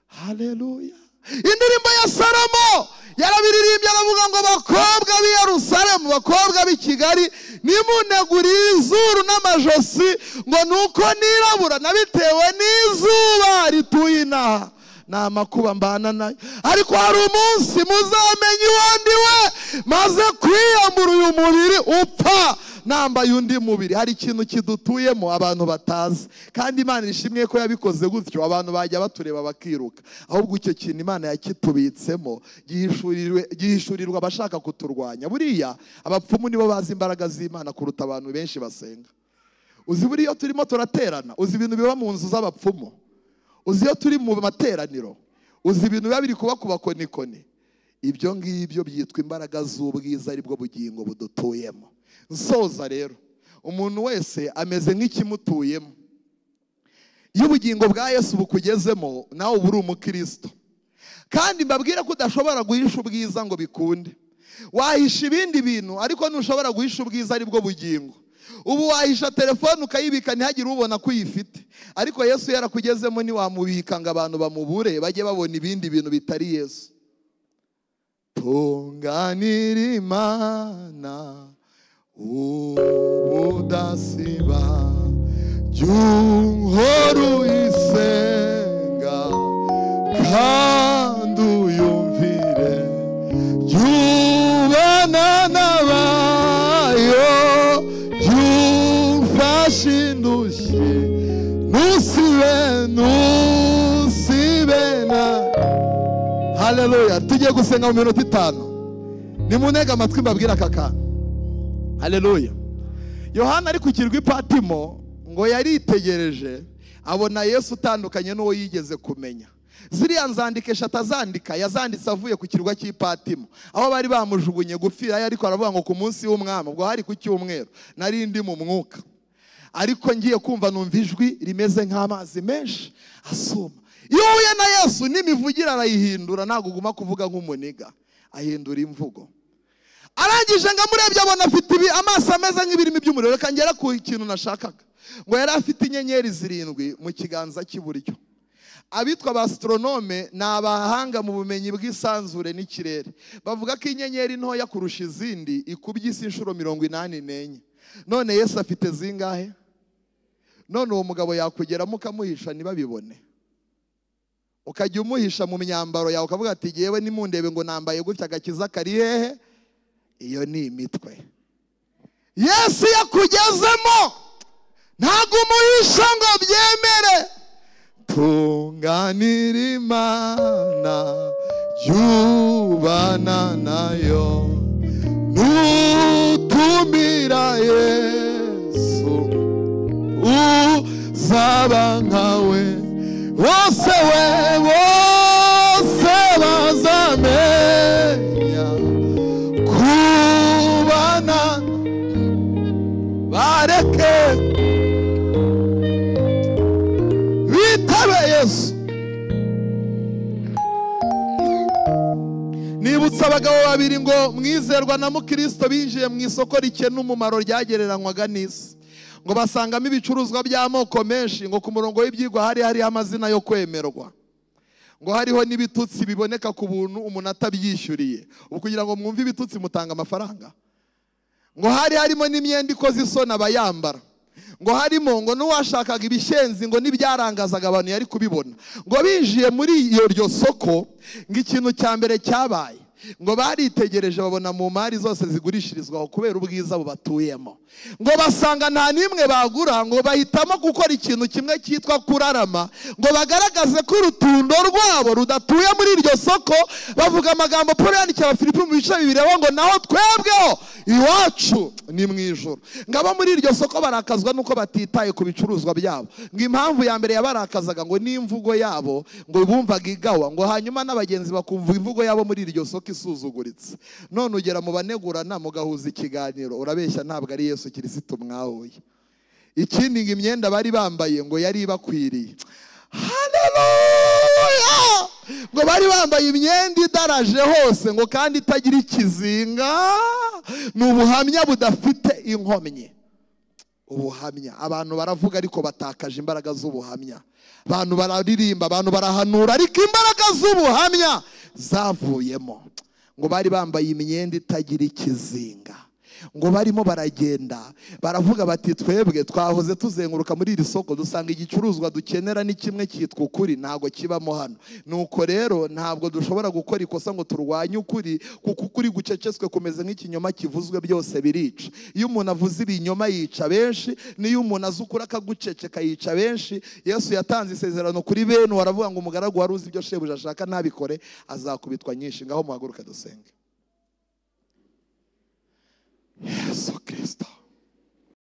Haleluya. Indirimbo ya Salomo yarabiririmbye aravuga ngo bakobwa b'i Yerusalemu, bakobwa b'i Kigali, nimunegurire izuru n'amajosi ngo nuko nirabura nabitewe n'izuba rituye inaha, nta makuba mbana nayo. Ariko hari umunsi muzamenya uwo ndi we, maze kwiyambura uyu mubiri upfa nambaye undi mubiri. Hari ikintu kidutuyemo abantu batazi, kandi Imana ishimwe ko yabikoze gutyo, abantu bajya batureba bakiruka. Ahubwo icyo kintu Imana yakitubitsemo gihishurirwa abashaka kuturwanya. Buriya abapfumu nibo bazi imbaraga z'Imana kuruta abantu benshi basenga. Uzi buriya turimo turaterana, uzi ibintu biba mu nzu z'abapfumu, uzi iyo turi mu materaniro, uzi ibintu biba biri kuba ku bakonikoni. Ibyo ngibyo byitwa imbaraga z'ubwiza, aribwo bugingo budutuyemo. Nsoza rero, umuntu wese ameze nk'ikimutuyemo. Iyo ubugingo bwa Yesu bukugezemo, nawe uba uri umukristo. Kandi mbabwira ko udashobora guhisha ubwiza ngo bikunde. Wahisha ibindi bintu, ariko ntushobora guhisha ubwiza aribwo bugingo. Ubu wahisha telefone ukayibika ntihagire ubona ko uyifite, ariko Yesu yarakugezemo ntiwamubika ngo abantu bamubure bajye babona ibindi bintu bitari Yesu. Tunganira Imana ubudasiba, jya uyisenga kandi uyumvire, jya ubana n'abayo, jya ufashe indushyi, ntusibe ntusibe na. Haleluya. Tugiye gusenga mu minota 5. Nimunega amatwi mbabwira aka kantu. Haleluya. Yohana ari ku kirwa i Patimo ngo yaritegereje abona Yesu utandukanye n'uwo yigeze kumenya. Ziriya nzandiko eshatu azandika yazanditse avuye ku kirwa cy'i Patimo, aho bari bamujugunye gupfira, ariko aravuga ngo ku munsi w'umwami, ubwo hari ku cyumweru, nari ndi mu mwuka, ariko ngiye kumva numva ijwi rimeze nk'amazi menshi asuma. Iyo uhuye na Yesu n'imivugire arayihindura, ntabwo uguma kuvuga nk'umuniga, ahindura imvugo. Arangije ngo amurebye abona afite amaso ameze nk'ibirimi by'umuriro. Reka ngera ku kintu nashakaga. Ngo yari afite inyenyeri 7 mu kiganza cy'iburyo. Abitwa abastronome ni abahanga mu bumenyi bw'isanzure n'ikirere. Bavuga ko inyenyeri ntoya kurusha izindi ikubye isi inshuro 84. None Yesu afite zingahe? None uwo mugabo yakugeramo ukamuhisha ntibabibone. Ukajya umuhisha mu myambaro yawe ukavuga ati yewe nimundebe ngo nambaye gutya, agakiza kari hehe? Iyo ni imitwe. Yesu yakugezemo ntabwo umuhisha ngo byemere. Tunganira Imana yubana nayo, nutumira Yesu Uzaba nkawe. Bose we bose bazamenya kubana, bareke bitabe Yesu. Nibutsa abagabo babiri ngo Mwizerwa na Mukristo binjiye mu isoko rikena umumaro ryagereranywaga n'isi, ngo basangamo ibicuruzwa by'amoko menshi, ngo ku murongo w'ibyigwa hari hariho amazina yo kwemerwa, ngo hariho n'ibitutsi biboneka ku buntu umuntu atabyishyuriye. Ubu kugira ngo mwumve ibitutsi mutanga amafaranga. Ngo hari harimo n'imyenda ikoze isoni abayambara, ngo harimo ngo n'uwashakaga ibishenzi ngo n'ibyarangazaga abantu yari kubibona. Ngo binjiye muri iryo soko, ngo ikintu cya mbere cyabaye, ngo baritegereje babona mu mari zose zigurishirizwaho kubera ubwiza bubatuyemo, ngo basanga nta n'imwe bagura, ngo bahitamo gukora ikintu kimwe cyitwa kurarama, ngo bagaragaze ko urutundo rwabo rudatuye muri iryo soko. Bavuga amagambo Paul yandikiye Abafilipi mu bice 2 ngo naho twebweho iwacu ni mu ijuru. Ngo abo muri iryo soko barakazwa nuko batitaye ku bicuruzwa byabo. Ngo impamvu ya mbere yabarakazaga ngo n'imvugo yabo ngo bumvaga igawa, ngo hanyuma n'abagenzi bakumva imvugo yabo muri iryo soko isuzuguritse. None ugera mu banegurana mugahuza ikiganiro, urabeshya ntabwo ari Yesu Kristo mwahuye. Ikindi ngo imyenda bari bambaye ngo yari ibakwiriye. Haleluya! Ngo bari bambaye imyenda idaraje hose, ngo kandi itagira ikizinga. Ni ubuhamya budafite inkomyi. Ubuhamya abantu baravuga ariko batakaje imbaraga z'ubuhamya. Abantu bararirimba, abantu barahanura, ariko imbaraga z'ubuhamya zavuyemo. Ngo bari bambaye imyenda itagira ikizinga, ngo barimo baragenda baravuga bati twebwe twahoze tuzenguruka muri iri soko dusanga igicuruzwa dukenera ni kimwe cyitwa ukuri, ntabwo kibamo hano. Nuko rero ntabwo dushobora gukora ikosa ngo turwanye ukuri, kuko ukuri gucecetswe kumeze nk'ikinyoma kivuzwe, byose birica. Iyo umuntu avuze ibinyoma yica benshi, n'iyo umuntu azi ukuri akaguceceka yica benshi. Yesu yatanze isezerano kuri bene, aravuga ngo umugaragu wari uzi ibyo shebuja ashaka ntabikore azakubitwa nyinshi. Ngaho muhaguruke dusenge.